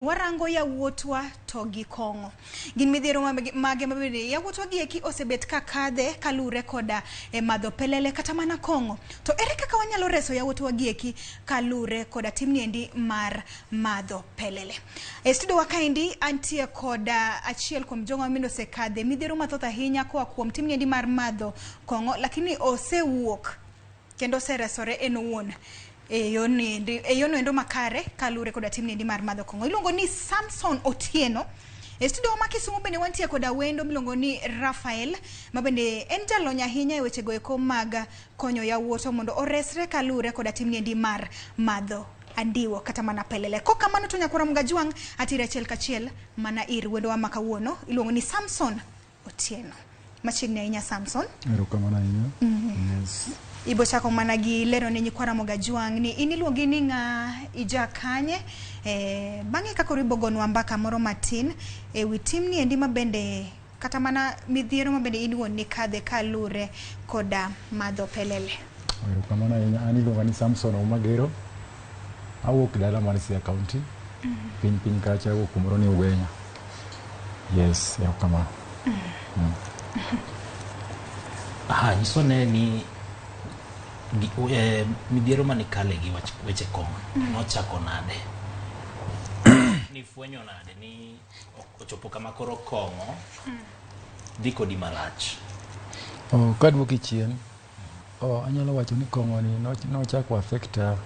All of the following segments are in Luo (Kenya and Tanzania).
Warango yawuotwa to gi kong'o. Gin midhiero mage mabende yawuotwa gi eki osebet ka kadhe kalure koda e madho pelele kata mana kong'o. To ere kaka wanyalo reso yawuotwa gi eki kalure koda timni endi mar madho pelele? E studio wa kaendi antie koda achiel kuom jogo mabende osekadhe midhiero mathoth ahinya koa kuom timni endi mar madho kong'o, lakini osewuok kendo oseresore en owuon e yono endo makare kaluwore koda timni endi mar madho kong'o. Iluongo ni Samson Otieno. E studio ma Kisumu bende wantie koda wendo miluongo ni Raphael, ma bende en jalony ahinya e wechego eko mag konyo yawuotwa mondo oresre kaluwore koda timni endi mar madho andiwo kata mana pelele. Kok kamano to nyakwara Mgajwang' atire achiel kachiel mana ir wendowa ma kawuono iluongo ni Samson Otieno. Machiegni ahinya Samson. Erokamano ahinya. Yes. Ibo chako mana gi lero ne nyikwa Ramogi Ajwang' ni in iluongi ni ng'a, ija kanye, bang'e ka koro ibo gonwa mbaka moro matin e wi timni endi ma bende kata mana midhiero ma bende in iwuon nikadhe kalure koda madho pelele. Erokamano ahinya. An iluonga ni Samson Omagero. Awuok dala mar Siaya County. Piny piny kacha awuok kumoro ni Ugenya. Yes, erokamano. Aha, nyiso ne ni midhiero mane kale gi wach weche kong'o nochako nade? Nifwenyo nade ni ochopo kama koro kong'o dhi kodi marach? Oh, kaduoki chien, oh, anyalo wacho ni kong'o ni nochako affecta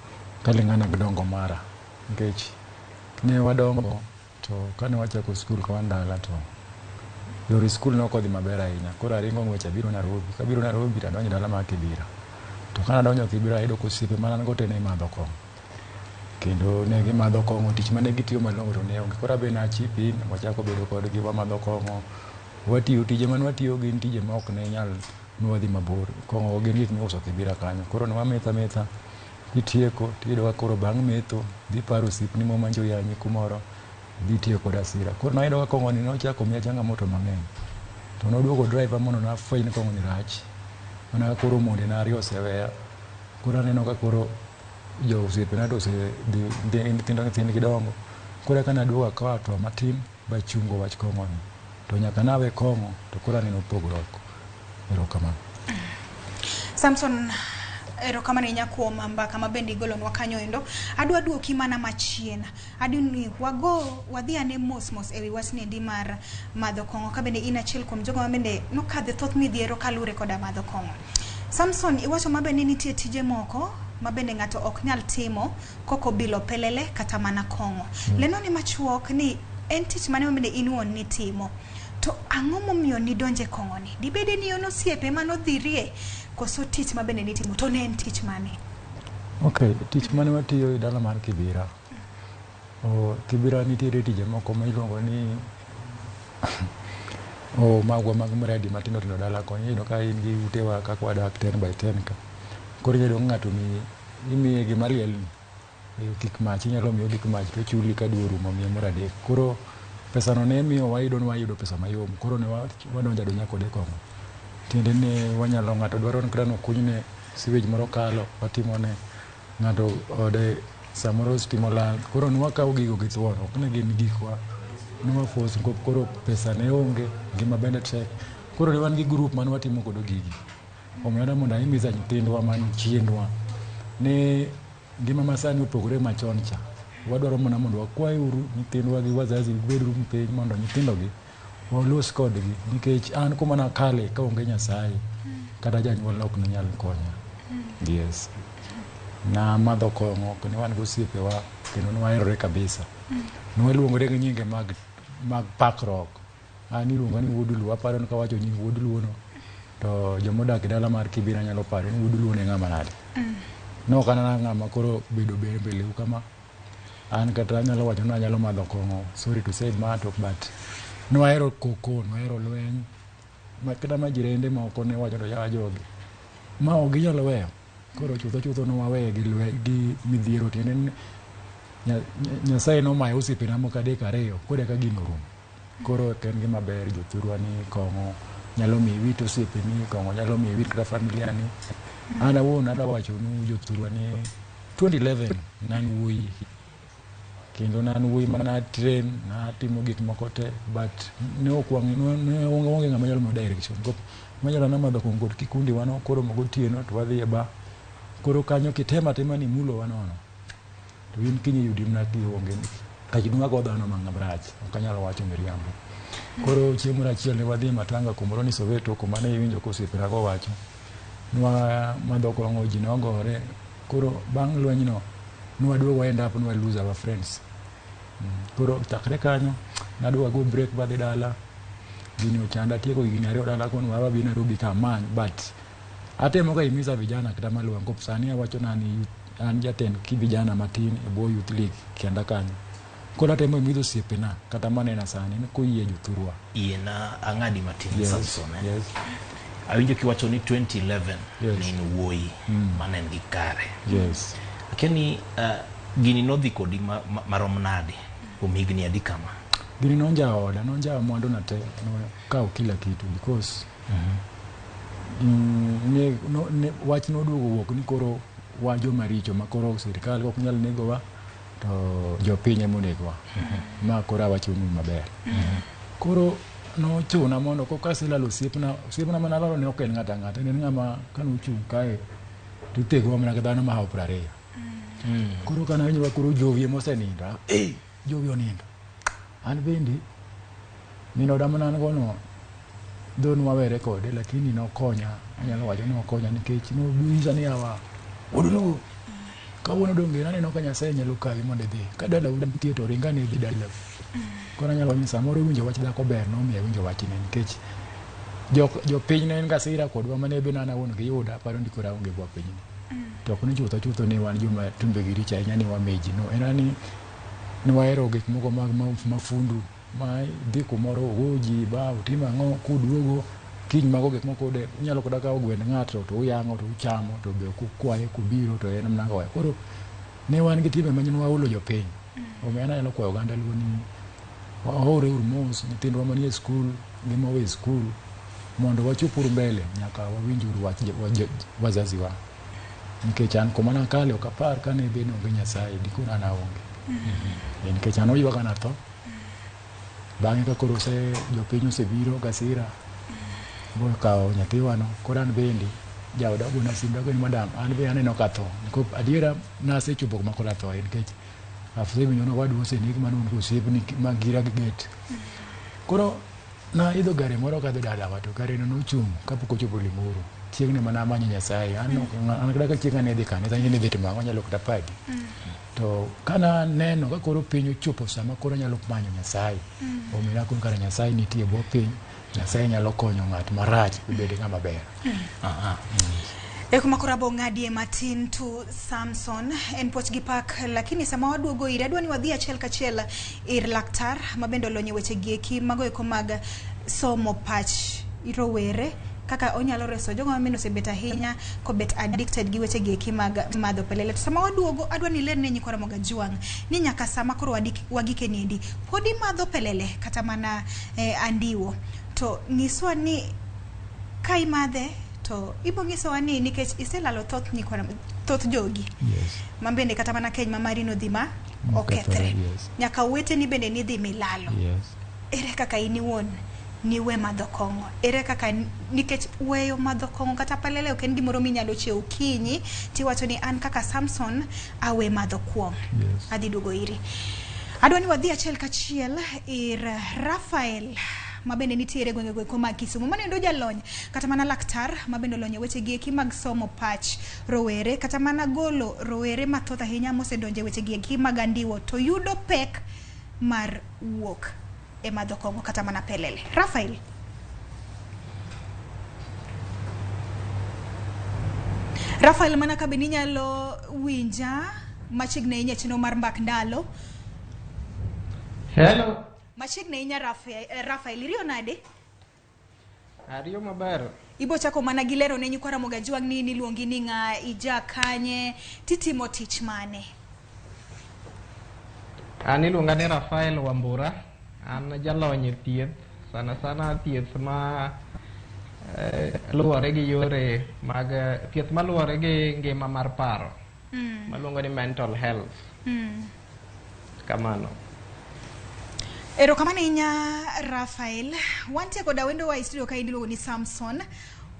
kalingana gi dongo mara. Nikech ne wadongo to kane wachako skul ka wan dala to yore skul ne ok odhi maber ahinya. Koro aringo ng'wech abiro Nairobi. Kabiro Nairobi to adonjo dala mar Kibera. To kana donjo Kibera ayudo ka osiepe mane an go te ne madho kong'o. Kendo ne gimadho kong'o, tich mane gitiyo malong'o to ne onge. Koro abe na chip in, wachako bedo kodgi, wamadho kong'o, watiyo tije mane watiyo gin tije ma ok ne nyal miwa dhi mabor. Kong'o gin gik miuso Kibera kanyo. Koro ne wametho ametha, kitieko tiyudo ka koro bang' metho dhi paro osiepni moro manjo yanyi kumoro, dhi tiyo kod hasira. Koro nayudo ka kong'o ni nochako miya changamoto mang'eny. To noduogo driver mondo nafweny ni kong'o ni rach. Mana ka koro monde na ariyo oseweya. Koro aneno ka koro jo osiepena to osedhi nyithindo nyithindgi dongo. Koro eka naduogo akawo hatua matin bachungo wach kong'o ni. To nyaka nawe kong'o to koro aneno pogruok. Erokamano. Samson, erokamano ahinya kuom mbaka ma bende igolonwa kanyo endo. Adwa duoki mana machien. Adwa ni wago wadhi ane mos mos ewi wachni endi mar madho kong'o ka bende in achiel kuom jogo ma bende nokadhe thoth midhiero kalure koda madho kong'o. Samson, iwacho maber ni nitie tije moko ma bende ng'ato ok nyal timo kok obilo pelele kata mana kong'o. Lenoni machuok ni en tich mane ma bende in iwuon nitimo? To ang'o momiyo nidonje kong'o ni? Dibede ni en osiepe manodhirie koso tich ma bende nitimo to ne en tich mane? Okay, tich mane watiyo e dala mar Kibera. Oh, Kibera nitiere tije moko ma iluongo ni oh, magwa mag mradi matindo tindo dala koni. Iyudo ka in gi utewa kaka wadak 10 by 10 ka. Koro iyudo ni ng'ato imiye gima liel ni gik mach, inyalo miyo gik mach to ochuli ka dwe orumo miye moro adek. Koro pesano ne miyo wayudo ni wayudo pesa mayom. Koro ne wadonjo adonja kode e kong'o. Tiende ni wanyalo ng'ato dwaro ni kata nokunyne sewage moro kalo, watimone ng'ato ode samoro stima olal. Koro ne wakawo gigo gi thuon, ok ne gin gikwa. Ne wa force koro pesa ne onge, ngima bende tek. Koro ne wan gi group mane watimo godo gigi. Omiyo adwa mondo ahimiza nyithindwa man chiendwa ni ngima masani opogore machon cha. Wadwaro mana mondo wakwae uru nyithindwa gi wazazi beduru piny mondo nyithindogi walos kodgi nikech an kuma nakale kaonge Nyasaye kata janyuol ok ne nyal konya. Yes. Namadho kong'o ne wan gi osiepewa kendo ne waherore kabisa. Ne waluongore gi nyinge mag pakruok. An iluonga ni wuod Luo, aparo ni kawacho nying wuod Luo no to jomodak e dala mar Kibera nyalo paro ni wuod Luo ne ng'ama nade. Ne ok an ng'ama koro bedo ber mbele u kama. An kata anyalo wacho ni anyalo madho kong'o, sorry to say but ne wahero koko, ne wahero lweny. Kata majirende moko ne wacho ni yawa jogi, ma ok ginyal weyo. Koro chutho chutho ne waweye gi midhiero tiende ni Nyasaye nomayo osiepena moko adek ariyo koro eka gino orumo. Koro ok en gima ber jothurwa ni kong'o nyalo miyo iwit osiepeni, kong'o nyalo miyo iwit kata familia ni. An awuon adwa wachonu jothurwa ni 2011 ne an wuoyi. Kendo ne an wuoyi ma natrain, natimo gik moko te, but ne ok ne onge ng'ama nyalo miya direction. Manyalo namadho kong'o kod kikundi wa no, koromo gotieno to wadhi e bar. Koro kanyo kitemo atima ni imulowa nono, to in kiny iyudi mana kionge. Nikech nwago dhano marach, ok anyal wacho miriambo. Koro chieng' moro achiel ne wadhi e matanga kumoro ni Soweto, kuma ne iwinjo ka osiepena go wacho. Nwa madho kong'o, ji nogore. Koro bang' lweny no, nwaduogo wa end up ni wa lose our friends. Koro chakre kanyo, naduogo ago break badhi dala. Gini ochanda, atieko higni 2 dala kono wabi Nairobi ka amany, but atemo ga himiza vijana kata maluwa nkop sani awacho na ni an jatend ki vijana matin e bwo Youth League kenda kanyo. Koro atemo himiza osiepena kata manena sani ni koyie jothurwa. Yiena ang'adi matin Yes, Samson, eh? yes. Awinjo kiwacho ni 2011 Yes. ne in wuoyi mane en gi kare. Yes. Akia ni gini nodhi kodi marom nade kuom higni adi kama? Gini nonjawo oda, nonjawo mwandu na te, nokawo kila kitu because wach noduogo wuok ni koro wa joma richo ma koro sirikal ok nyal negowa to jopiny ema onegowa. Ma koro awachonu maber. Koro nochuna mondo koka aselalo osiepna, osiepna mane alalo ne ok en ng'ato ang'ata, ne en ng'ama kanochung' kae to ithegowa mana gi dhano mahawo 20. Koro kane awinjo ka koro jowi ema osenindo, jowi onindo. An bende min oda mane an go no, dho nwawere kode, lakini nokonya, anyalo wacho ni nokonya nikech nonyisa ni yawa, wuod kawuono donge aneno ka Nyasaye nyalo kawi mondo idhi. Ka dalau nitie to ring ane idhi dalau. Koro anyalo wacho ni samoro winjo wach dhako ber nomiyo awinjo wachne nikech jopiny ne en gasira kodwa mane be an awuon giyuda aparo ni koro aonge bwo pinyni. To ok ni chutho chutho ni wan joma timbegi richo ahinya ni wameji. No, en ni wahero gik moko mag mafundu ma dhi kumoro ogo ji ba utim ang'o kuduogo kiny mago gik moko de unyalo koda kawo gwend ng'ato to uyang'o to uchamo to be ok ukwaye kubiro to en mana goyo. Koro ne wan gi timbe ma nwahulo jopiny. Omiyo an anyalo kwayo oganda luo ni waore uru mos nyithindwa manie skul gi mowe skul mondo wachop uru mbele nyaka wawinj uru wach wazazi wa. Nikech an kuma nakale ok apar kane bed onge Nyasaye dikoro an aonge. Nikech an oywaga natho. Bang'e ka koro jopiny osebiro gasira mokawo nyathiwano, koro an bende jaoda ogona simu dakoni madam an be aneno ka atho. Nikop adiera nasechopo kuma koro athoe nikech asewinjo ni owadwa oseneg mane un go osiepni ma gira gi gate. Koro naidho gari moro kadhi dalawa to gari no nochung' kapok ochopo Limuru. Chieng'no ema namanyo Nyasaye. An kata ka chieng'a ne dhi kanisa ne dhi timo ang'o anyalo kata padi. To kana neno ka koro piny ochopo sama koro anyalo manyo Nyasaye. Omiyo nakoro kara Nyasaye nitie e bwo piny, Nyasaye nyalo konyo ng'at marach obed ng'ama ber. E kuma koro abo ng'adie matin to Samson en puoch gi pak, lakini sama waduogo ire adwa ni wadhi achiel kachiel ir laktar ma bende olony e weche gieki mago eko mag somo pach rowere kaka onyalo reso jogo ma mine osebet ahinya kobet addicted gi weche gieki mag madho pelele. To sama waduogo adwa ni iler ne nyikwa Ramogi Ajwang' ni nyaka sama koro wagike niendi pod imadho pelele kata mana andiwo, to nyiswa ni ka imadhe to ibo nyisowa ni nikech iselalo thoth nyikwa thoth jogi. Yes. Ma bende kata mana keny ma mari nodhi ma okethre. Yes. Nyaka oweteni bende nidhi milalo. Yes. Ere kaka in iwuon niwe madho kong'o? Ere kaka nikech weyo madho kong'o kata pelele ok en gimoro minyalo chiewo okinyi tiwacho ni an kaka Samson awe madho kuong'. Yes. Adhi duogo iri. Adwa ni wadhi achiel kachiel ir Rafael ma bende nitiere e gwenge goeko mag Kisumu. Mano endo jalony kata mana laktar ma bende olony e weche gieki mag somo pach rowere kata mana golo rowere mathoth ahinya mosedonjo e weche gieki mag andiwo to yudo pek mar wuok e madho kong'o kata mana pelele. Rafael. Rafael, mana ka bende inyalo winja machiegni ahinya e chenro mar Mbak Ndalo. Hello. Machiegni ahinya Rafael, iriyo nade? Ariyo maber. Ibo chako mana gi lero ne nyikwa Ramogi Ajwang' ni niluongi ni ng'a, ija kanye, titimo tich mane? An iluonga ni Rafael Wambura. An jalony e thieth, sana sana thieth ma luwore gi yore mag thieth maluwore gi ngima mar paro. Maluongo ni mental health. Kamano. Erokamano ahinya Rafael. Wantie koda wendowa e studio kaendi iluongo ni Samson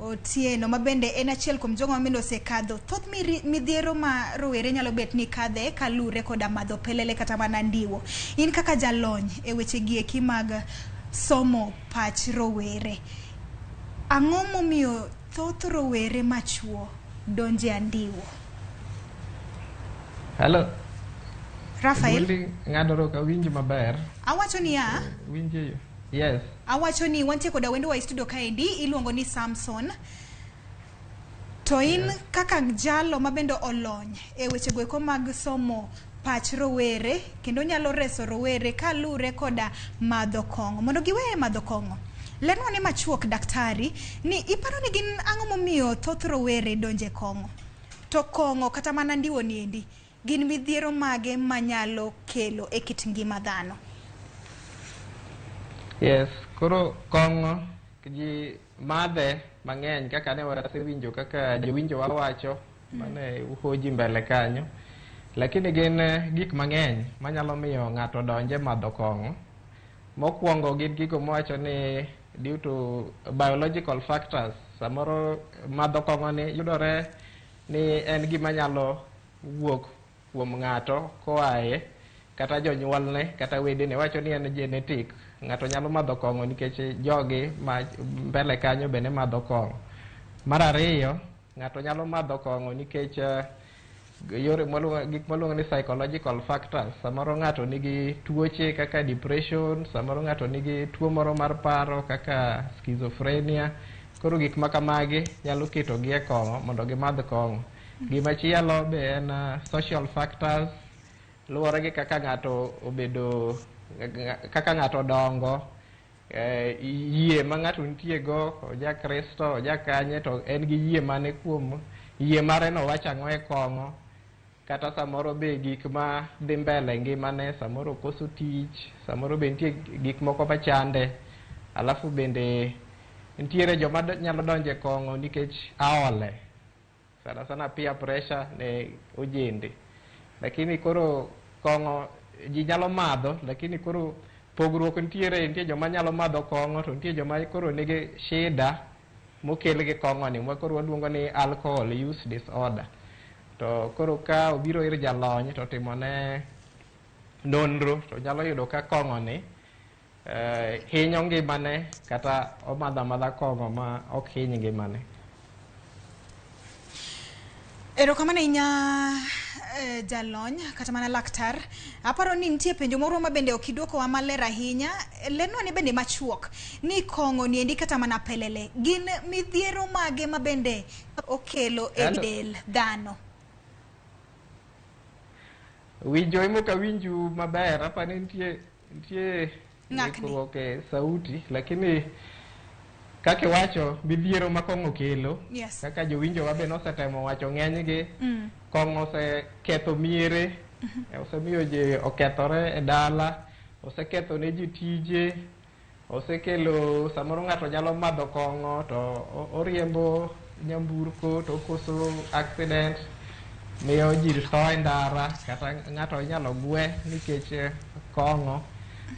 Otieno ma bende en achiel kuom jogo ma bende osekadho thoth midhiero ma rowere nyalo bet ni kadhe kalure koda madho pelele kata mana ndiwo. In kaka jalony e weche gieki mag somo pach rowere, ang'o momiyo thoth rowere machuo donje andiwo? Hello. Rafael? Duondi ng'adore ok awinji maber. Awacho niya, Winji. Yes. Awacho ni wantie koda wendowa e studio kaendi iluongo ni Samson. To in kaka jalo ma bende olony e weche goeko mag somo pach rowere kendo nyalo reso rowere kalure koda madho kong'o mondo giweye madho kong'o. Lernwa ne machuok daktari ni iparo ni gin ang'o momiyo thoth rowere donje kong'o? To kong'o kata mana ndiwo niendi gin midhiero mage manyalo kelo e kit ngima dhano? Yes, koro kong'o ji madhe mang'eny kaka ne wasewinjo kaka jowinjo wa wacho mane uhoji mbele kanyo. Lakini gin gik mang'eny manyalo miyo ng'ato donje madho kong'o. Mokwongo gin gigo mwacho ni due to biological factors. Samoro madho kong'o ni yudore ni en gima nyalo wuok kuom ng'ato koaye kata jonyuolne kata wedene. Wacho ni en genetic. Ng'ato nyalo madho kong'o nikech jogi ma mbele kanyo bende madho kong'o. Mar ariyo, ng'ato nyalo madho kong'o nikech yore gik mwaluongo ni psychological factors. Samoro ng'ato nigi tuoche kaka depression, samoro ng'ato nigi tuo moro mar paro kaka schizophrenia. Koro gik ma kamagi nyalo ketogi e kong'o mondo gimadh kong'o. Gimachielo be en social factors. Luwore gi kaka ng'ato obedo, kaka ng'ato odongo, yie ma ng'ato nitie go, oja Kristo, oja kanye, to en gi yie mane kuom yie mare no wacho ang'o e kong'o. Kata samoro be gik ma dhi mbele ngimane, samoro okoso tich, samoro be nitie gik moko machande. Alafu bende nitiere joma nyalo donjo e kong'o nikech aole. Sana sana peer pressure ne ojende. Lakini koro kong'o ji nyalo madho, lakini koro pogruok nitiere, nitie joma nyalo madho kong'o to nitie joma koro nigi shida mokel gi kong'o ni, ma koro waluongo ni alcohol use disorder. To koro ka obiro ir jalony to timone nonro to nyalo yudo ka kong'o ni hinyo ngimane kata omadho amadha kong'o ma ok hiny ngimane. Erokamano ahinya jalony kata mana laktar. Aparo ni nitie penjo moro ma bende ok idwokowa maler ahinya. Lernwa ni bende machuok ni kong'o niendi kata mana pelele gin midhiero mage ma bende okelo e del dhano? Winjo ema ok awinju maber, apani nitie ng'ikruok e sauti, lakini kaka iwacho midhiero ma kong'o kelo, Yes. kaka jowinjo wa be nosetemo wacho ng'enygi, kong'o oseketho miere, osemiyo ji okethore e dala, oseketho ne ji tije, osekelo samoro ng'ato nyalo madho kong'o to oriembo nyamburko to okoso accident, miyo ji tho e ndara, kata ng'ato inyalo gwe nikech kong'o.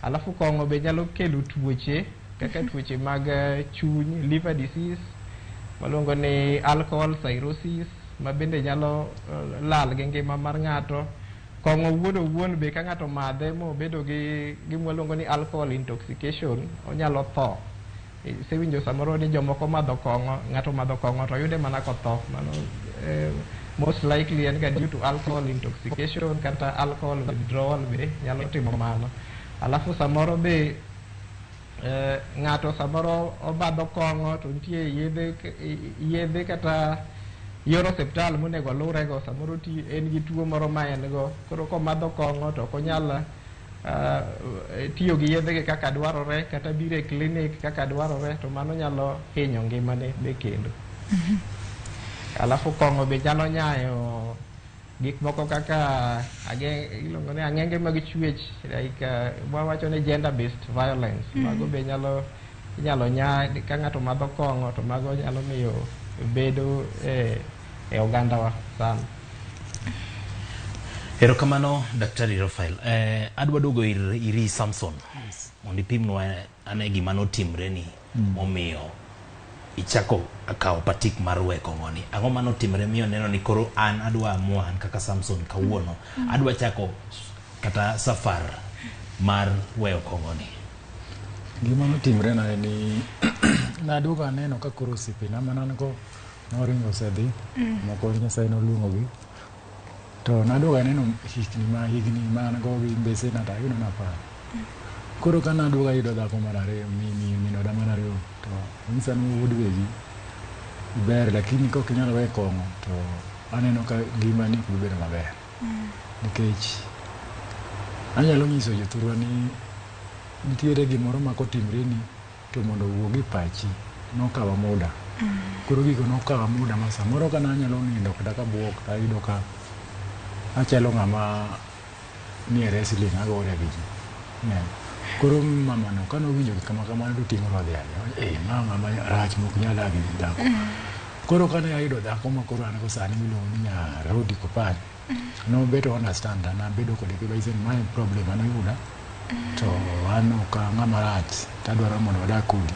Alafu kong'o be nyalo kelo tuoche kaka tuoche mag chuny, liver disease, waluongo ni alcohol cirrhosis, ma bende nyalo lal gi ngima mar ng'ato. Kong'o owuon owuon be ka ng'ato madhe mobedo gi gima waluongo ni alcohol intoxication, onyalo tho. Isewinjo samoro ni jomoko madho kong'o, ng'ato madho kong'o to yude mana kotho. Mano most likely en ga due to alcohol intoxication kata alcohol withdrawal be nyalo timo mano. Alafu samoro be ng'ato samoro obadho kong'o to nitie yedhe kata yor osiptal monego olurego, samoro en gi tuo moro ma en go, koro komadho kong'o to ok onyal tiyo gi yedhegi kaka dwarore kata biro e klinik kaka dwarore, to mano nyalo hinyo ngimane be kendo. Alafu kong'o be nyalo nyayo gik moko kaka iluongo ni ang'enge mag chwech, like wawacho ni gender based violence. Mago be inyalo nya ka ng'ato madho kong'o to mago nyalo miyo bedo e ogandawa sana. Erokamano Daktari Rafael. Adwa duogo iri Samson. Mondo ipimnwa ane gima notimre ni momiyo ichako kawo patik mar we kong'o ni. Ang'o manotimre miyo neno ni koro an adwa amua an kaka Samson kawuono adwa chako kata safar mar weyo kong'o ni. Gima notimre na en ni naduogo aneno ka koro osiepena mane an go noringo osedhi, moko Nyasaye noluongogi. To naduogo aneno higni ma an go gi mbesena to ayudo napar. Koro ka naduogo ayudo dhako mar ariyo, min oda mar ariyo, to onyisa ni wuod wegi ber, lakini kok inyal weyo kong'o to aneno ka ngimani ok bi bedo maber. Nikech anyalo nyiso jothurwa ni nitiere gimoro ma kotimreni to mondo owuog e pachi nokawa muda. Koro gigo nokawa muda ma samoro ka nanyalo nindo kata kabuok tayudo ka achalo ng'ama nie wrestling agore gi ji. Ineno? Koro mamano kanowinjo gik ma kamano toting'o rodhi ariyo. Eh, ma ng'ama rach mok nyal dak gi dhako. Koro kane ayudo dhako ma koro an go sani miluongo ni Nyarodi Kopany, nobeto understand nabedo kode kendo anyise ni mae problem manoyuda to an ok ang'ama rach tadwaro mondo wadag kodi.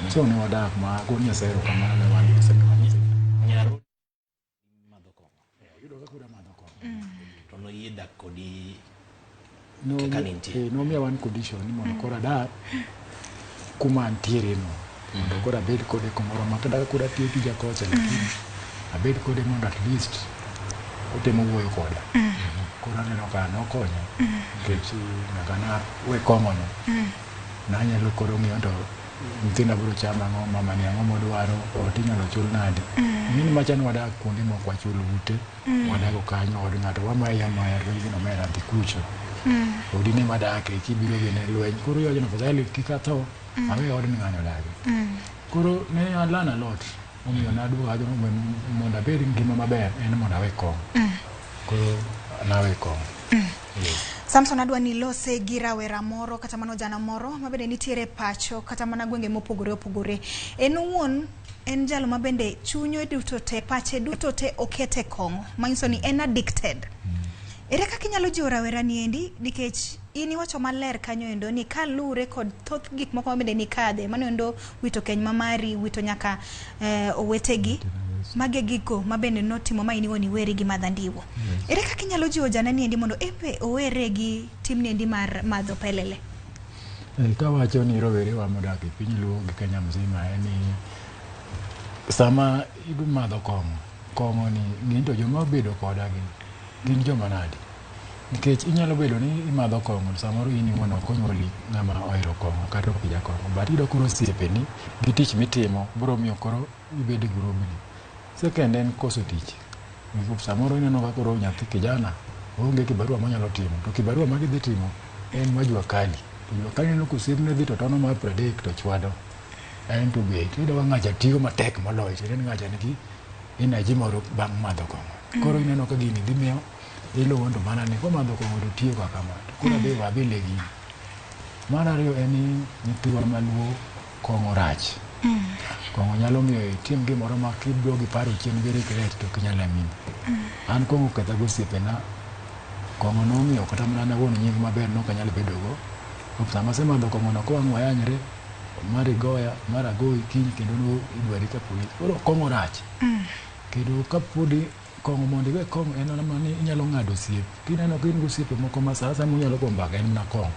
So ne wadak ma ago Nyasaye erokamano ne wan gi osemiyowa nyithindo. Nyarodi madho kong'o. Oyudo ka koro amadho kong'o. To noyie dak kodi kaka nintie. Nomiya one condition ni mondo koro adak kuma antiere no. Mondo koro abed kode kumoro ma kata ka koro atiyo tija kocha lakini abed kode mondo at least otemo wuoyo koda. Koro aneno ka nokonya nikech nyaka nawe kong'o no. Nanyalo koro ng'iyo to nyithinda biro chamo ang'o, mama ni ang'o modwaro, ot inyalo chul nade. Ing'eni macha ne wadak kuonde mok wachul ute, wadago kanyo od ng'ato wamaye amaya to nyithindo omera dhi kucho. Odi ne wadake kibiro bende lweny. Koro iwacho ni afadhali kik atho, awe odni ng'ani odagi. Koro ne a learn a lot. Omiyo naduogo awacho ni mondo abed gi ngima maber en mondo awe kong'o. Koro nawe kong'o. Yes. Samson adwa ni ilose gi rawera moro kata mana ojana moro mabende nitiere pacho kata mana gwenge mopogore opogore. En owuon en jalo mabende chunye duto te, pache duto te okete kong'o, manyiso ni en addicted. Ere kaka inyalo jiwo rawera ni endi nikech in iwacho maler kanyo endo ni kalure kod thoth gik moko mabende nikadhe, mano endo wito keny mamari, wito nyaka owetegi, mage gigo mabende notimo ma in iwuon iweri gi madho andiwo. Ere kaka inyalo jiwo ojana ni endi mondo enbe owere gi timni endi mar madho pelele? Kawacho ni rowerewa modak e piny Luo gi Kenya mzima en ni sama imadho kong'o, kong'o ni ng'e to joma obedo koda gi gin joma nade. Nikech inyalo bedo ni imadho kong'o samoro in iwuon ok onyuoli ng'ama ohero kong'o kata ok ija kong'o but iyudo koro osiepeni gi tich mitimo biro miyo koro ibed e grubni. Second en koso tich. Samoro ineno ka koro nyathi kijana oonge kibarua monyalo timo to kibarua ma gidhi timo en mar jua kali. To jua kali ineno ka osiepne dhi to tono mar 30 to chwado. En to bet iyudo ka ng'acha tiyo matek moloyo tiende ni ng'acha nigi energy moro bang' madho kong'o. Koro ineno ka gini dhi miyo iluwo to mana ni komadho kong'o to tiyo kaka kama. To koro abe wabile gini. Mar ariyo en ni nyithiwa maluo kong'o rach. Kong'o nyalo miyo itim gimoro ma kiduogo iparo chien gi regret to ok inyal amini. An kong'o oketha gi osiepena. Kong'o nomiyo kata mana an awuon nying maber nok anyal bedo go. Sama asemadho kong'o no kowang' wayanyre, mar igoya, mar agoyi kiny kendo no idwari ka polis. Koro kong'o rach. Kendo kapodi kong'o mondo iwe kong'o en mana ni inyalo ng'ado osiep. Kineno ka in gi osiepe moko ma sa asaya munyalo go mbaka en mana kong'o.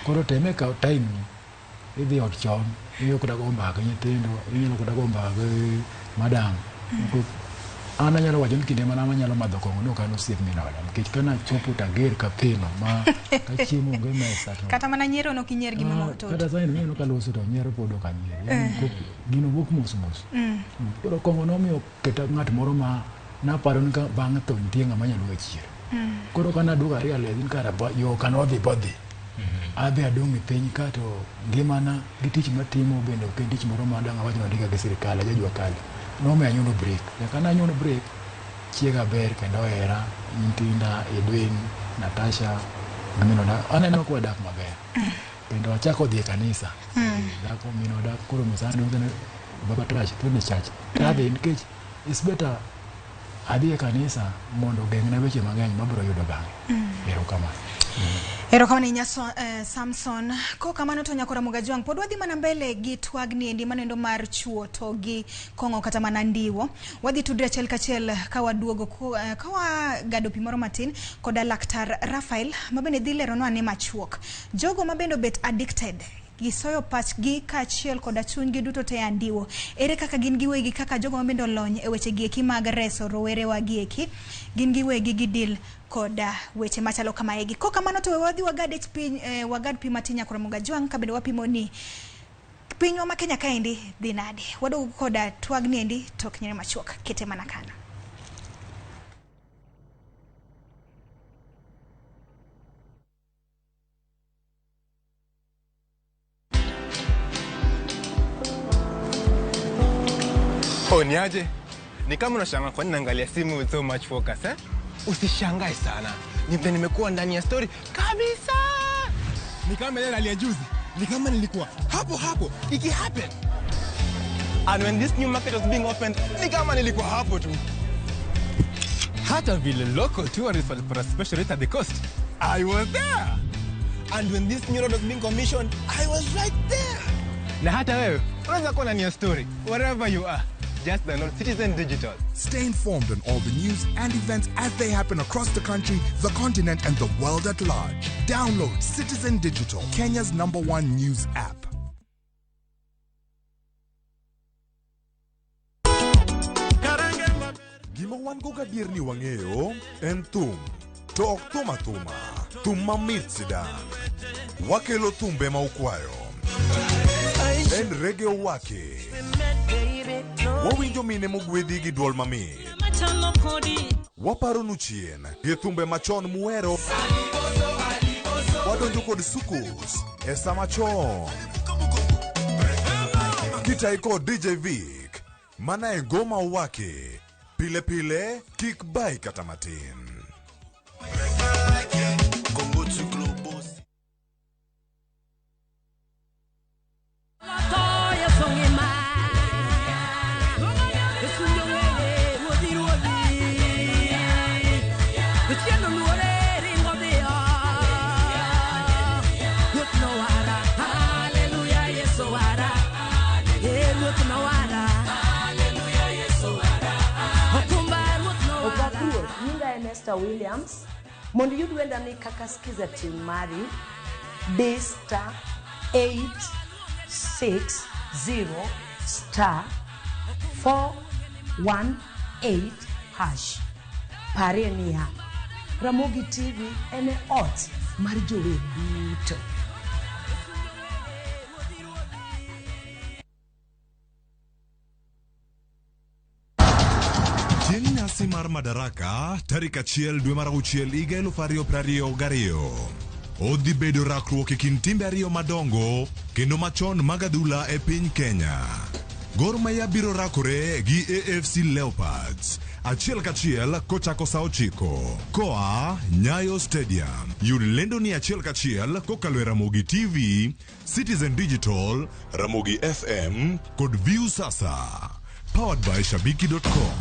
Koro teme kawo time ni idhi ot chon, inyalo kata go mbaka gi nyithindo, inyalo kata go mbaka gi madam. An anyalo wacho ni kinde mana anyalo madho kong'o ne ok an osiep min oda nikech kana chopo tager kapeno ma ka chiemo onge mesa to Kata mana nyiero nok inyier gi mama watoto. Kata sani ineno kaloso to nyiero pod ok anyier. Yani gino wuok mos mos. Koro kong'o nomiyo keta ng'at moro ma naparo ni ka bang' tho nitie ng'ama nyalo ga chier. Koro kana duogo a realize ni kara yo kanodhi bodhi. Adhi adong' e piny ka to ngimana gi tich matimo bende ok en tich moro ma dang' awach ni ondika gi sirikal, aja jua kali. Nomiyo anyuono break. Nyaka nanyuono break, chiega ber kendo ohera, nyithinda, Edwin, Natasha, gi min oda. Aneno ka wadak maber. Kendo achako dhi e kanisa. Dhako min oda koro mosani baba trash, twende church. Tadhi nikech it's better Adhi e kanisa mondo ogeng'na weche mang'eny mabiro yudo bang'e. Erokamano. Erokamano ahinya so, Samson. Kokamano to nyakora Mugajwang', pod wadhi mana mbele gi twagni endi manoendo mar chuo to gi kong'o kata mana ndiwo. Wadhi tudre achiel kachiel ka waduogo ka wagado pi moro matin koda laktar Raphael mabende dhi leronwa ane machuok. Jogo mabende obet addicted gisoyo pachgi kaachiel koda chunygi duto te e andiwo. Ere kaka gin giwegi kaka jogo mabende olony e weche gieki mag reso rowerewa gieki, gin giwegi gidil koda weche machalo kamaegi. Kokamano to we wadhi wagad e piny, wagad pi matin nyakora Mugajwang' kabende wapimo ni pinywa ma Kenya kaendi dhi nade. Waduogo koda twagni endi tok nyere machuok. Kete mana kanyo. Oh, ni aje? Ni kama unashangaa kwa nini naangalia simu with so much focus, eh? Usishangae sana. Ni vile nimekuwa ndani ya story kabisa. Ni kama ile hali ya juzi. Ni kama nilikuwa hapo hapo iki happen. And when this new market was being opened, ni kama nilikuwa hapo tu. Hata vile local tourists walipata special rate at the coast, I was there. And when this new road was being commissioned, I was right there. Na hata wewe unaweza kuwa ndani ya story wherever you are. Just download Citizen Digital. Stay informed on all the news and events as they happen across the country, the continent, and the world at large. Download Citizen Digital, Kenya's #1 news app. Gima wan go gadier ni wang'eyo en thum, to ok thum athuma, thum mamit sidang'. Wakelo thumbe ma ukwayo. En reggae owake. Wawinjo mine mogwedhi gi duol mamit. Waparonu chien gi thumbe machon muhero. Wadonjo kod soukous e sama chon. Kitai kod DJ Vic, mana e ngoma owake. Pile pile, kik bai kata matin. Nyinga en Esther Williams. Mondo iyud wendani kaka skiza tune mari, D star 860 star 418 hash. Parie niya, Ramogi TV en e ot mar jower duto. Chieng' nyasi mar Madaraka, tarik 1 dwe mar 6 higa 2022. Odhi bedo rakruok e kind timbe ariyo madongo kendo machon mag adhula e piny Kenya. Gor Mahia biro rakore gi AFC Leopards achiel kachiel kochako sa 9 koa Nyayo Stadium. Yud lendo ni achiel kachiel kokalo e Ramogi TV, Citizen Digital, Ramogi FM kod View Sasa. Powered by Shabiki.com.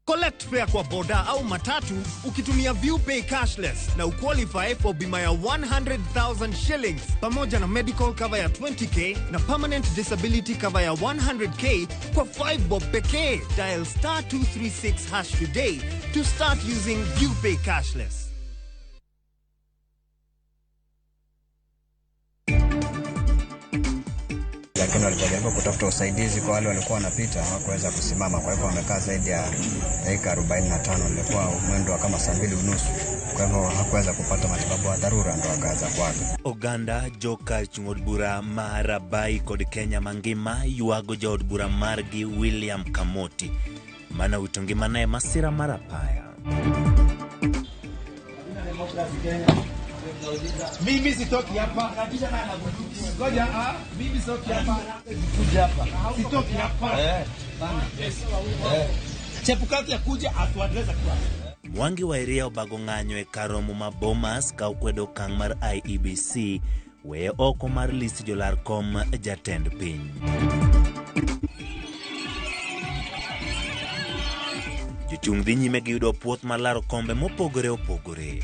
Collect fare kwa boda au matatu ukitumia ViewPay cashless na uqualify for bima ya 100,000 shillings pamoja na medical cover ya 20k na permanent disability cover ya 100k kwa 5 bob pekee. Dial star 236 hash today to start using ViewPay cashless. Lakini walipojaribu kutafuta usaidizi kwa wale walikuwa wanapita hawakuweza kusimama, kwa hivyo wamekaa zaidi ya dakika 45, ilikuwa mwendo wa kama saa 2:30. Kwa hivyo hakuweza kupata matibabu ya dharura, ndo akaanza kuaga. Oganda joka chung' od bura ma Rabai kod Kenya mangima ywago jaod bura margi William Kamoti mana wito ngimane e masira mar apaya. Mimi sitoki hapa. Ngoja, mimi sitoki hapa. Kuja hapa. Sitoki hapa. Yes. Chebukati akuja atuadresa kwa. Mwangi wa Iria obago ng'anyo e kar romo ma Bomas ka okwedo okang' mar IEBC weyo oko mar list jolar kom jatend piny. Jochung' dhi nyime gi yudo puoth mar laro kombe mopogore opogore.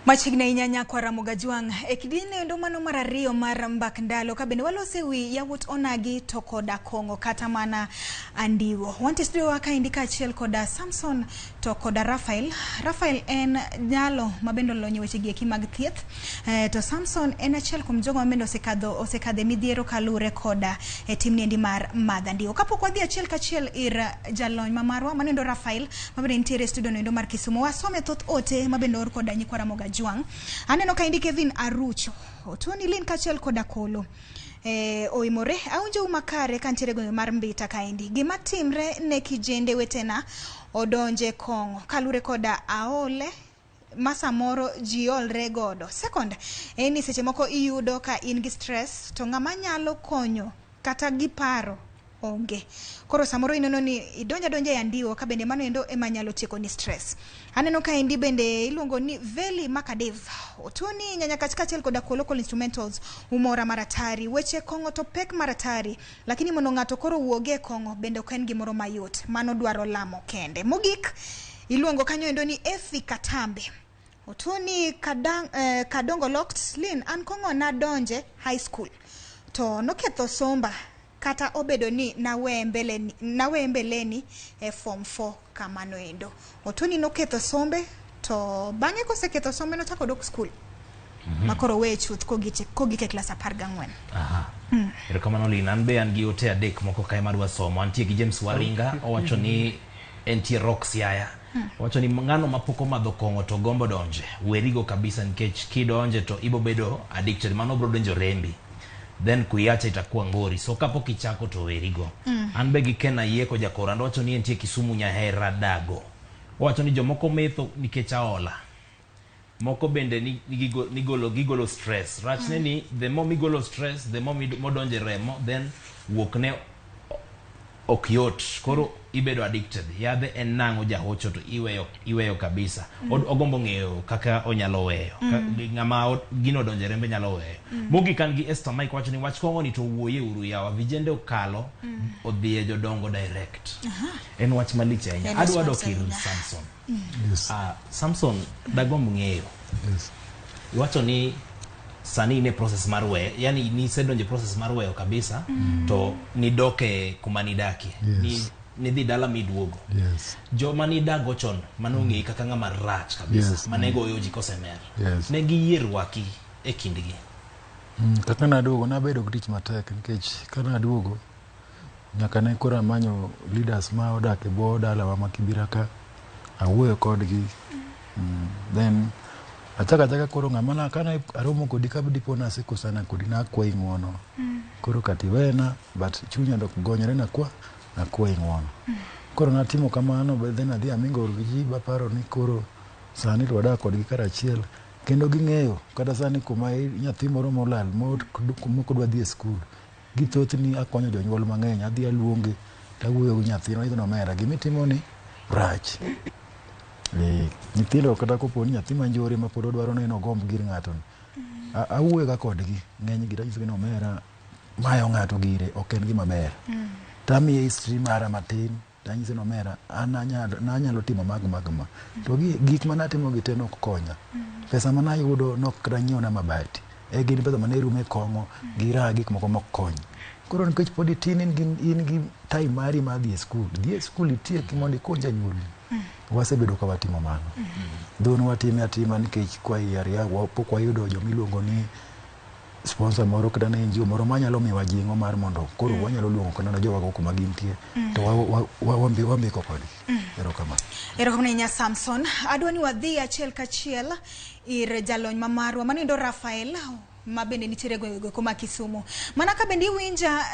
Machiegni ahinya nyakwa Ramogi Ajwang'. E kidieny endo mano mar ariyo mar mbak ndalo ka bende walose wi yawuot onagi to koda kong'o kata mana andiwo. Wantie studio wa kaendi kaachiel koda Samson to koda Raphael. Raphael en jalo ma bende olony e weche gi eki mag thieth. To Samson en achiel kuom jogo ma bende osekadho osekadho e midhiero kaluwore koda e timni endi mar madho andiwo. Kapok wadhi achiel kachiel ir jalony ma marwa mano endo Raphael ma bende nitiere e studio no endo mar Kisumu. Wasome thoth ote ma bende oor koda nyikwa Ramogi Ajwang'. Aneno ka endi Kevin Arucho, Tony Lin kaachiel koda Kolo. Oimore awinjou makare kantiere gwenge mar Mbita kaendi. Gima timre ne kijende wetena odonje kong'o kalure koda aole ma samoro ji olre godo. Second, en ni seche moko iyudo ka in gi stress to ng'ama nyalo konyo kata gi paro onge. Koro samoro ineno ni idonjo adonja e andiwo ka bende mano endo ema nyalo tieko ni stress. Aneno ka endi bende iluongo ni Veli Makadev. Otuni Nyanyakach kaachiel koda Kolokol Instrumentals umora maratari. Weche kong'o to pek maratari. Lakini mondo ng'ato koro wuoge e kong'o bende ok en gimoro mayot. Mano dwaro lamo kende. Mogik, iluongo kanyo endo ni Efi Katambe. Otuni Kadongo Locked Lin an kong'o nadonje high school. To noketho somba kata obedo ni naweye mbeleni e form 4 kamano endo. Otuni noketho sombe to bang'e koseketho sombe nochako dok school. Makoro weye chuth kogik e klas 14. Aha. Erokamano Lin, an be an gi ote adek moko kae madwa somo. Antie gi James Waringa, owacho ni entie Rock Siaya. Owacho ni ng'ano mapok omadho kong'o to gombo donje, werigo kabisa nikech kidonje to ibo bedo addicted, mano bro donjo rembi. Then kuiacha itakuwa ngori. So kapok ichako to werigo. An be gi Ken Ayieko Jakoranda owacho ni entie Kisumu Nyahera Dago. Owacho ni jomoko metho nikech aola. Moko bende ni gigolo stress. Rachne ni the more migolo stress, the more modonje remo, then wuok ne ok yot. Koro ibedo addicted. Yadhe en nang'o jahocho to iweyo kabisa. Ogombo ng'eyo kaka onyalo weyo. Ng'ama gino donje rembe nyalo weyo. Mogik an gi Esther Mike wacho ni wach kong'o ni to wuoye uru yawa. Vijende okalo odhi e jodongo direct. En wach malich ahinya. Adwa dok ir Samson. Yes. Samson, dagomb ng'eyo. Yes. Iwacho ni sani in e process mar weyo, yani nisedonjo e process mar weyo kabisa, to nidoke kuma nidakie. Yes. Nidhi dala miduogo. Yes. Joma nidago chon mane ong'eyi kaka ng'ama rach kabisa, Yes. mane goyo ji kosemer. Yes. Ne giyie rwaki e kindgi. Kaka naduogo, nabedo gi tich matek nikech ka naduogo nyaka ne koro amanyo leaders ma odak e bwo dalawa ma Kibira ka, awuoyo kodgi. Then achako achaka koro ng'ama na kane aromo kodi ka dipo nasekosana kodi nakwayi ng'uono. Koro kata iwena but chunya dok gonyore nakwayi ng'uono. Koro natimo kamano but then adhi amingo gi ji baparo ni koro sani to wadak kodgi karachiel kendo ging'eyo kata sani kuma nyathi moro molal mok dwa dhi e skul gi thothni akonyo jonyuol mang'eny adhi aluonge tawuoyo gi nyathino anyiso ni omera gimitimo ni rach. Nyithindo kata kopo ni nyathi manjore ma pod odwaro ni ogomb gir ng'ato ni awuoyo ga kodgi ng'enygi tanyisogi ni omera mayo ng'ato gire ok en gima ber. Tamiye history mara matin tanyise ni omera an nanyalo timo mag mag ma. To gik manatimo gi te nok konya. Pesa manayudo nok kata nyiewna mabati. E gin pesa mane rumo e kong'o gi raha gik moko mok kony. Koro nikech pod itin in gi time mari mar dhi e skul, dhi e skul itieki mondo ikony janyuolni. Wasebedo ka watimo mano. Though watime atima nikech kwa pok wayudo joma iluongo ni sponsor moro kata ne NGO moro manyalo miyowa jing'o mar mondo koro wanyalo luongo kata jowago kuma gintie to wambeko kodgi. Erokamano. Erokamano ahinya Samson. Adwa ni wadhi achiel kachiel ir jalony ma marwa mano endo Raphael ma bende nitiere gwenge go ma Kisumu. Mana ka bende iwinja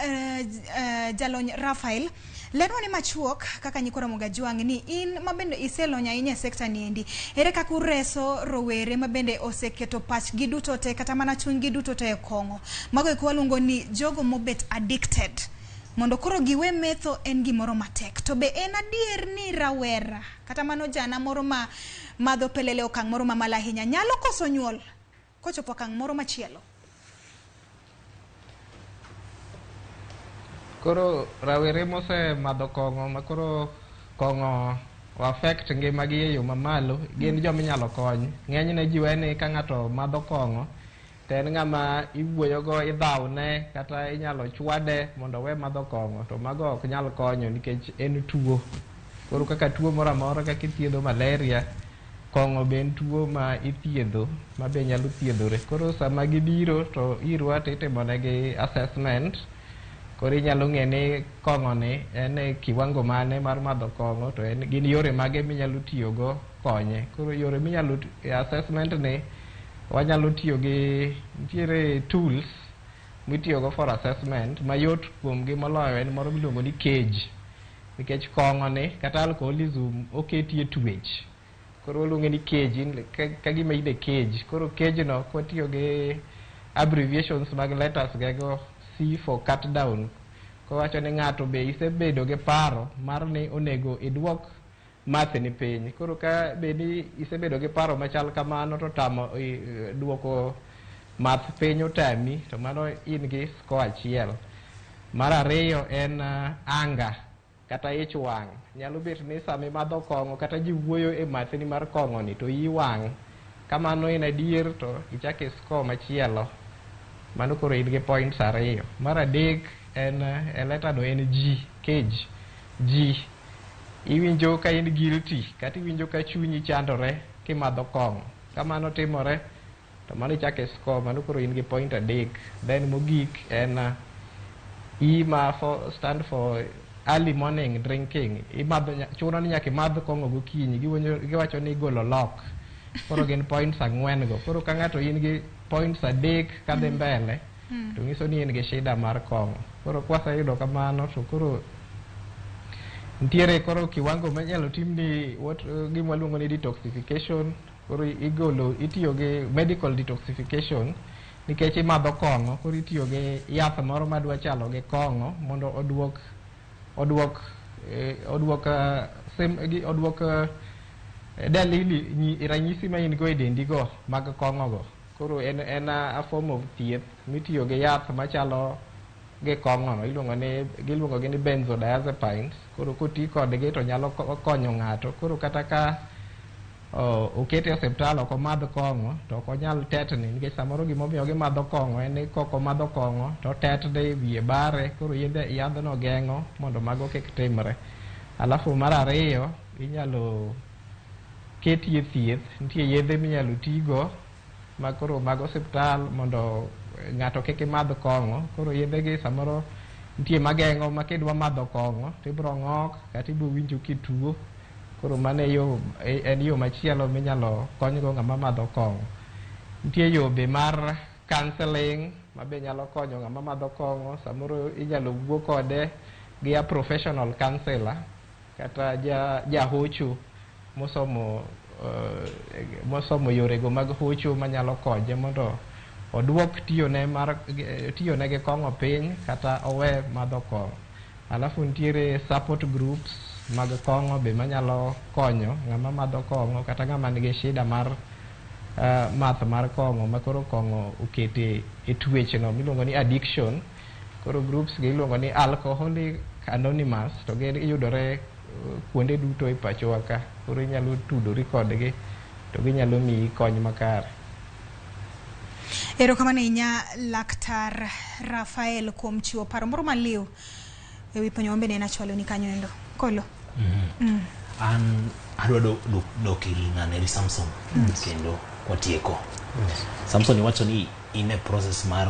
jalony Raphael, lerwa ni machuok kaka nyikwa Ramogi Ajwang' ni in ma bende iselony ahinya e sekta ni endi. Ere kaka ureso rowere ma bende oseketo pachgi duto te kata mana chunygi duto te e kong'o. Mago eko waluongo ni jogo mobet addicted. Mondo koro giwe metho en gimoro matek. To be en adier ni rawera kata mano jana moro ma madho pelele okang' moro mamalo ahinya nyalo koso nyuol kochopo okang' moro machielo? Koro rawere mosemadho kong'o ma koro kong'o o affect ngimagi e yo mamalo gin joma inyalo kony. Ng'enyne ji we ni ka ng'ato madho kong'o to en ng'ama iwuoyogo, idhawne kata inyalo chwade mondo owe madho kong'o, to mago ok nyal konyo nikech en tuo. Koro kaka tuo moro amora kaka ithiedho malaria, kong'o be en tuo ma ithiedho ma be nyalo thiedhore. Koro sama gibiro to irwa to itimonegi assessment. Koro inyalo ng'e ni kong'o ni en e kiwango mane mar madho kong'o to en gin yore mage minyalo tiyogo konye. Koro yore minyalo e assessment ni wanyalo tiyo gi nitiere tools mitiyogo for assessment mayot kuomgi moloyo en moro miluongo ni CAGE, nikech kong'o ni kata alcoholism oketie twech. Koro waluonge ni cage, ka gima in e cage. Koro cage no kwatiyo gi abbreviations mag letters gego, C for cut down, kowacho ni ng'ato be isebedo gi paro mar ni onego iduok mathni piny. Koro ka be ni isebedo gi paro machal kamano to tamo duoko math piny otami, to mano in gi score achiel. Mar ariyo en anger kata ich wang'. Nyalo bet ni sama imadho kong'o kata ji wuoyo e mathni mar kong'o ni to iyi wang'. Kamano en adier to ichako i score machielo. Mano koro in gi points ariyo. Mar adek en e letter no en G, cage. G, iwinjo ka in guilty kata iwinjo ka chunyi chandore kimadho kong'o. Kamano timore to mano ichako i score, mano koro in gi point adek. Then mogik en E ma for, stand for early morning drinking. Imadho, chuno ni nyaka imadh kong'o gokinyi. Giwacho ni igolo lock. Koro gin points ang'wen go. Koro ka ng'ato in gi points adek kadhi mbele, to nyiso ni in gi shida mar kong'o. Koro kwaseyudo kamano to koro nitiere koro kiwango minyalo timni what gima waluongo ni detoxification. Koro igolo, itiyo gi medical detoxification nikech imadho kong'o, koro itiyo gi yath moro madwa chalo gi kong'o mondo oduok dalili ranyisi ma in go e dendi go mag kong'o go. Koro en a form of thieth mitiyo gi yath machalo gi kong'o no, iluongo ni giluongo gi ni benzodiazepines. Koro koti kodgi to nyalo konyo ng'ato. Koro kata ka okete e osiptal ok omadh kong'o to ok onyal tetni, nikech samoro gimomiyo gimadho kong'o en ni kok omadho kong'o to otetni, wiye bare. Koro yedhe yadhno geng'o mondo mago kik timre. Alafu mar ariyo inyalo ketie thieth, nitie yedhe minyalo tigo ma koro mag osiptal mondo ng'ato kik madh kong'o. Koro yedhe gi samoro nitie mageng'o ma kidwa madho kong'o to ibiro ng'ok kata ibiro winjo kituo. Koro mano en yo machielo minyalo konygo ng'ama madho kong'o. Nitie yo be mar counseling ma be nyalo konyo ng'ama madho kong'o. Samoro inyalo wuo kode gi a professional counselor kata jahocho mosomo yorego mag hocho manyalo konye mondo oduok tiyone gi kong'o piny kata owe madho kong'o. Alafu nitiere support groups mag kong'o be manyalo konyo ng'ama madho kong'o kata ng'ama nigi shida mar math mar kong'o ma koro kong'o okete e twech no miluongo ni addiction. Koro groups gi iluongo ni Alcoholic Anonymous, to gin yudore kuonde duto e pachowa ka. Koro inyalo tudori kodgi to ginyalo miyi kony makare. Erokamano ahinya Laktar Rafael kuom chiwo paro moro maliw ewi penjo ma bende en achwalo ni kanyo endo. Kolo. An adwa dok ir ng'aneri Samson kendo watieko. Samson, iwacho ni in e process mar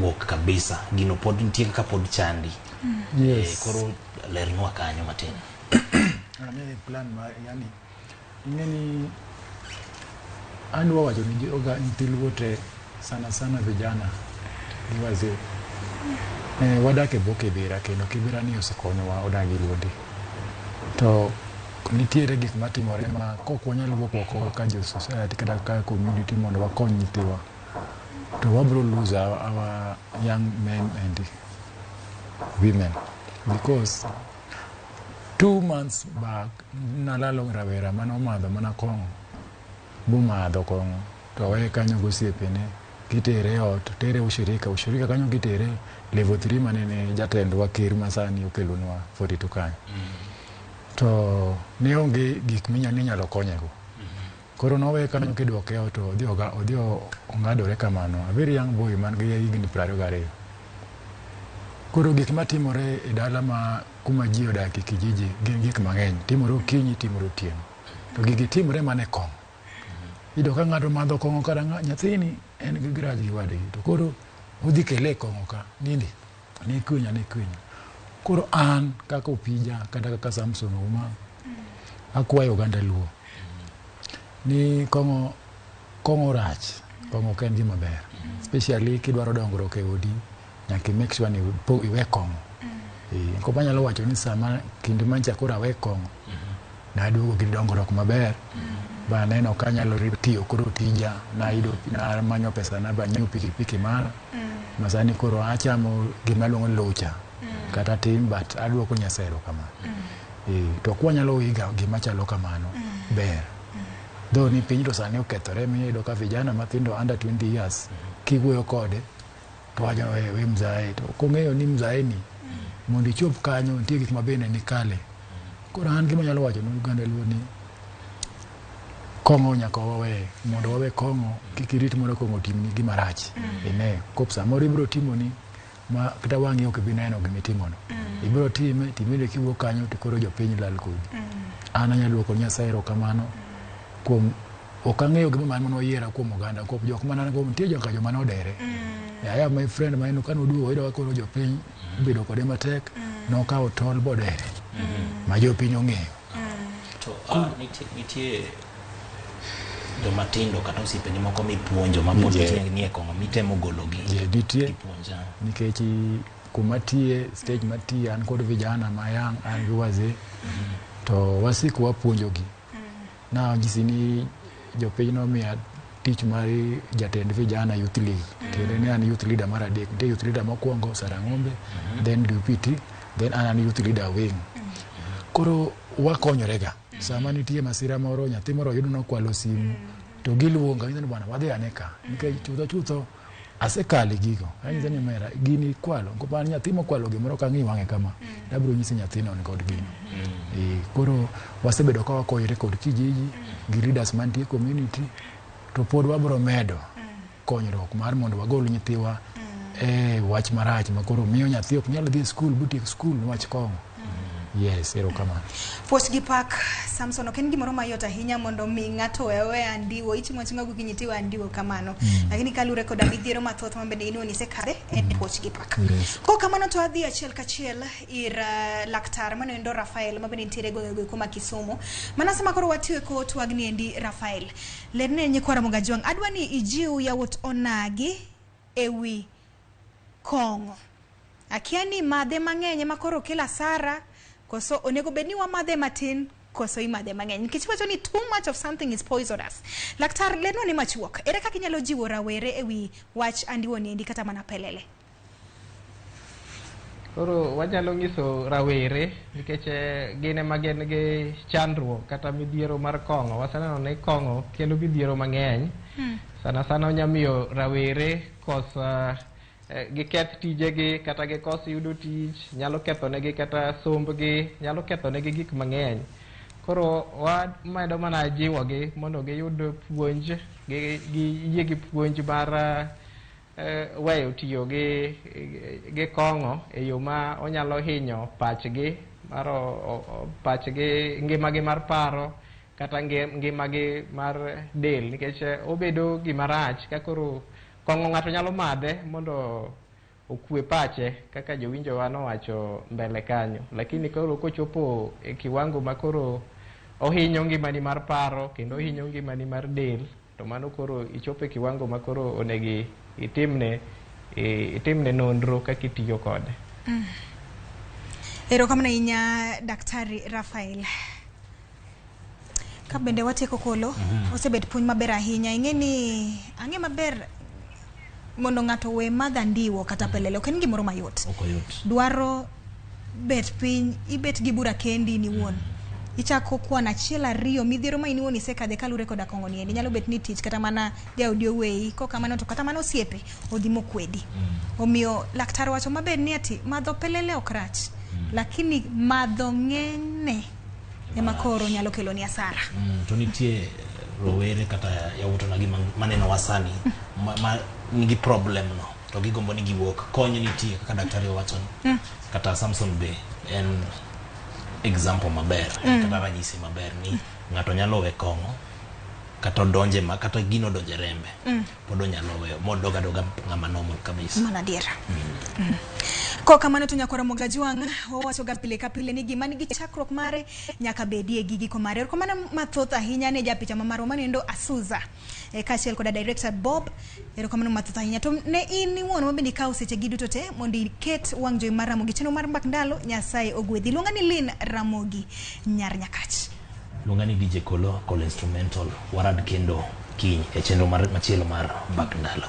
wuok kabisa, gino pod nitie kaka pod chandi. Yes. Koro lernwa kanyo matin. Ane plan mar yani ing'e ni an wawacho ni oga nyithi luo te, sana sana vijana gi wazee, wadak e bwo Kibera, kendo Kibera ni osekonyowa odak gi luondi to nitiere gik matimore ma kok wanyal wuok oko ka jo society kata ka community mondo wakony nyithiwa to wabro lose our young men endi. women because 2 months back nalalo rawera mane omadho mana kong'o, bomadho kong'o to weye kanyo gosiepene, gitere e ot, tere ushirika ushirika kanyo, gitere level 3 manene jatendwa ker masani okelonwa 42 kanyo, to ne onge gik minyalo konyego. Koro nowe kanyo, kidwoke e ot to odhi ong'adore kamano, a very young boy man gi higni 22. Koro gik matimore e dala ma kuma ji odakie, kijiji, gin gik mang'eny timore okinyi, timore otieno, to gigi timore mana e kong'o. Iyudo ka ng'ato madho kong'o kata nyathini en gi grudge gi wadgi, to koro odhi kele e kong'o ka nindi ne kwinya ne kwinya. Koro an kaka Opija kata kaka Samson Ouma, akwayo oganda Luo ni kong'o, kong'o rach, kong'o ok en gima ber, especially kidwaro dongruok e odi, nyaka i make sure ni iwe kong'o. Koro anyalo wacho ni sama kinde mancha koro awe kong'o, naduogo gi dongruok maber, baneno ka anyalo tiyo koro tija, nayudo, namanyo pesa na banyiewo pikipiki mara ma sani koro achamo gima luongo ni lucha kata tin, but aduoko Nyasaye erokamano. To kwanyalo iga gima chalo kamano ber, though ni piny to sani okethore, miyudo ka vijana mathindo under 20 years kiwuoyo kode to wacho, "We, we mzae," to ok ong'eyo ni mzae ni mondo ichop kanyo nitie gik mabende nikale. Koro an gima anyalo wacho ne oganda Luo ni kong'o nyaka wawe, mondo wawe kong'o. Kik irit mondo kong'o otimni gima rach, ine kop samoro ibiro timoni ma kata wang'i ok ibi neno gimitimono. Ibiro time timine kiwuok kanyo to koro jopiny lal kodi. An anyalo duoko Nyasaye erokamano kuom ok ang'eyo gima mane oyiera kuom oganda, kuom jok mana nitie joka joma nodere. I have my friend ma en kanoduogo oyudo ka koro jopiny obedo kode matek, nokawo tol bodere ma jopiny ong'eyo. To nitie joma tindo kata osiepeni moko mipuonjo ma pod nie kong'o mitemo gologi? Je, nitie. Kipuonja. Nikech kuma tiye, stage matiye, an kod vijana ma young, an gi wazee, to wasiko wapuonjogi. Nanyisi ni jopiny nomiya tich mar jatend vijana, youth league, tiende ni an youth leader mar adek. Nitie youth leader mokwongo Sarang'ombe, then DPT, then an youth leader wing. Koro wakonyorega sama nitie masira moro, nyathi moro oyud nokwalo simu to giluonga, ginyisa ni, "Bwana, wadhi ane ka," nikech chutho chutho asekale gigo. Anyise ni, "Mera gini ikwalo." An nyathi mokwalo gimoro kang'i wang'e kama, abiro nyisi nyathino ni kod gino. Koro wasebedo ka wakonyore kod kijiji gi leaders mantie e community, to pod wabro medo konyruok mar mondo wagol nyithiwa e wach marach ma koro miyo nyathi ok nyal dhi e skul botiek skul niwach kong'o. Yes, erokamano. Puoch gi pak, Samson. Ok en gimoro mayot ahinya mondo mi ng'ato owe aweya andiwo, ichimo achima gokinyi tiwe andiwo kamano. Lakini kaluwore koda midhiero mathoth ma bende in iwuon isekadhe, en puoch gi pak. Kok kamano to adhi achiel kachiel ir laktar manoendo Rafael ma bende nitiere e gwenge go ma Kisumu. Mana sama koro watieko twagni endi, Rafael, lerne nyikwa Ramogi Ajwang', adwa ni ijiw yawuot onagi ewi kong'o. Akia ni madhe mang'eny ema koro kelo asara, koso onego bed ni wamadhe matin koso imadhe mang'eny, nikech iwacho ni too much of something is poisonous. Laktar, lernwa ni machuok, ere kaka inyalo jiwo rawere ewi wach andiwo ni endi kata mana pelele? Koro wanyalo nyiso rawere nikech gin ema gin gi chandruok kata midhiero mar kong'o. Waseneno ni kong'o kelo midhiero mang'eny. Sana sana onya miyo rawere kosa giketh tijegi kata gikos yudo tich, nyalo kethonegi kata sombgi, nyalo kethonegi gik mang'eny. Koro wamedo mana jiwogi mondo giyud puonj, giyie gi puonj mar weyo tiyo gi kong'o e yo ma onyalo hinyo pachgi mar pachgi, ngimagi mar paro kata ngimagi mar del, nikech obedo gima rach ka koro kong'o ng'ato nyalo madhe mondo okwe pache kaka jowinjowa nowacho mbele kanyo, lakini koro kochopo e kiwango ma koro ohinyo ngimani mar paro kendo ohinyo ngimani mar del, to mano koro ichopo e kiwango ma koro onego itimne nonro kaka itiyo kode. Erokamano ahinya, Daktari Rafael. Ka bende watieko kolo, osebet puonj maber ahinya. Ing'e ni ang'e maber mondo ng'ato owe madho andiwo kata pelele ok en gimoro mayot. Ok oyot. Dwaro bet piny, ibet gi bura kendi in iwuon. Ichako kwan achiel ariyo midhiero ma in iwuon isekadhe kaluwore koda kong'o ni endi. Nyalo bet ni tich kata mana jaodi oweyi, kok kamano to kata mana osiepe odhi mokwedi. Omiyo laktar owacho maber ni ati madho pelele ok rach, lakini madho ng'enyne ema koro nyalo keloni asara. To nitie rowere kata yawuotona gi manenowa sani ma nigi problem no to gigombo ni giwuok. Kony nitie kaka daktari owacho ni. Kata Samson be en example maber, kata ranyisi maber ni ng'ato nyalo we kong'o kata odonje ma kata gino odonje rembe pod onyalo weyo modog adoga ng'ama normal kabisa. Mano adiera. Kok kamano to nyakwara Mogajwang' wawacho ga pile ka pile ni gima nigi chakruok mare nyaka bedie gi giko mare. Erokamano mathoth ahinya ne japicha ma marwa manendo Asuza kaachiel koda director Bob. Erokamano mathoth ahinya. To ne in iwuon ma bende ikawo seche gi duto te mondo iket wang' jowi mar Ramogi chenro mar Mbak Ndalo. Nyasaye ogwedhi. Luonga ni Lynn Ramogi Nyar Nyakach. Luonga ni DJ Kolo, Kolo Instrumental. Warad kendo kiny e chenro mar machielo mar Mbak Ndalo.